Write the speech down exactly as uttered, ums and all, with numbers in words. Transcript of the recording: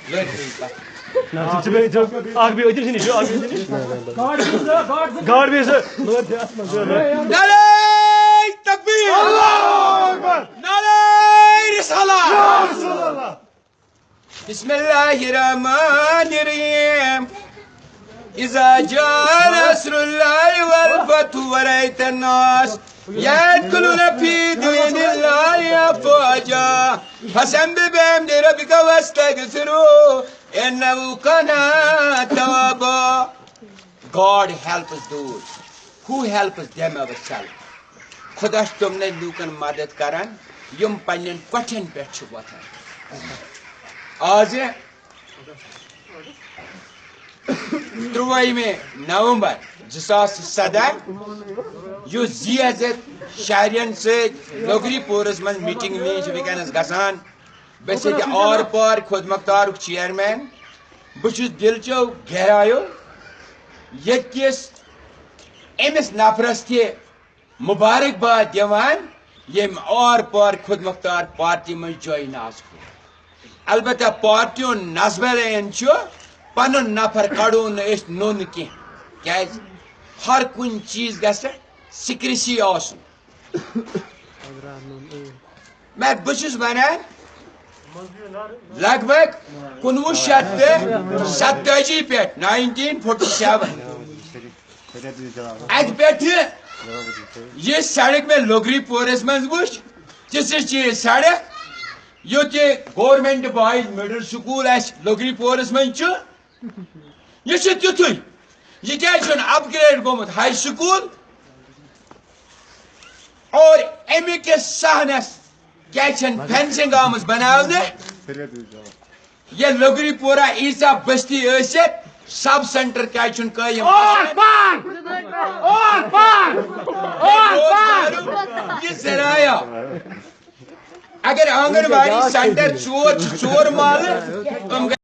نہ، ژٕ، ژٕ بیٚیہِ ژٕ، اکھ بیٚیہِ أتِس نِش، اکھ بیٚیہِ أتِس نِش۔ گاڈ بیٚیہِ سُہ۔ نعرہ تکبیر۔ اللہ اکبر۔ نعرہ رسالت۔ بسم الله الرحمن الرحيم. إذا جاء نصر الله والفتح ورأيت الناس يدخلون في دين الله أفواجا فسبح بحمد ربك واستغفره إنه كان توابا. God helps those who helps them ourselves. خدا چھُ تِمنٕے لوٗکن مدد کران یِم پننٮ۪ن کۄٹھٮ۪ن پٮ۪ٹھ چھِ وۄتھان۔ آز ترٛوٲہمہِ نومبر زٕ ساس سدہ، یُس زی ایس ایس شہرین سۭتۍ لوگری پورس منٛز میٹنگ میٖٹِنٛگ چھِ وٕنکیٚنس گژھان، بہٕ چھُس ییٚتہِ آر پار خود مختارُک چیئرمین۔ بہٕ چھُس دِلچو گہرایو ییٚتہِ کِس أمِس نفرس تہِ مبارکباد دِوان، ییٚمۍ آر پار خود مختار پارٹی منٛز جوین آز کوٚر۔ البتہ پارٹی ہُنٛد نظمین چھُ پنُن نفر کڑو نہٕ أسۍ نوٚن کینٛہہ، کیازِ ہر کُنہِ چیٖز گژھِ سِکریسی آسُن۔ میں بہٕ چھُس ونان، لگ بھگ کُنوُہ شیٚتھ تہٕ ستٲجی پٮ۪ٹھ، ناینٹیٖن فورٹی سیون، اتہِ پٮ۪ٹھٕ یہِ سڑک مےٚ لوگری پورس منٛز وٕچھ، تِژھ چھِ یہِ سڑک، یُتھ یہِ گورنمنٹ بوائز مڈل سکول اسہِ لوگری پورس منٛز چھُ، یہِ چھُ تیُتھُے، یہِ کیازِ چھُنہٕ اپ گریڈ گوٚمُت ہائی سکول؟ اور اَمہِ کِس صحنس کیازِ چھَنہٕ فینسنگ آمٕژ بناونہٕ؟ یہِ لوگری پورہ ایٖژاہ بستی ٲسِتھ سب سینٹر کیازِ چھُنہٕ قٲیِم؟ اور پار! اور پار! اور پار! یہ ذرایع۔ اگر آنگن واڑی سینٹر ژور چھِ، ژور محلہٕ، تِم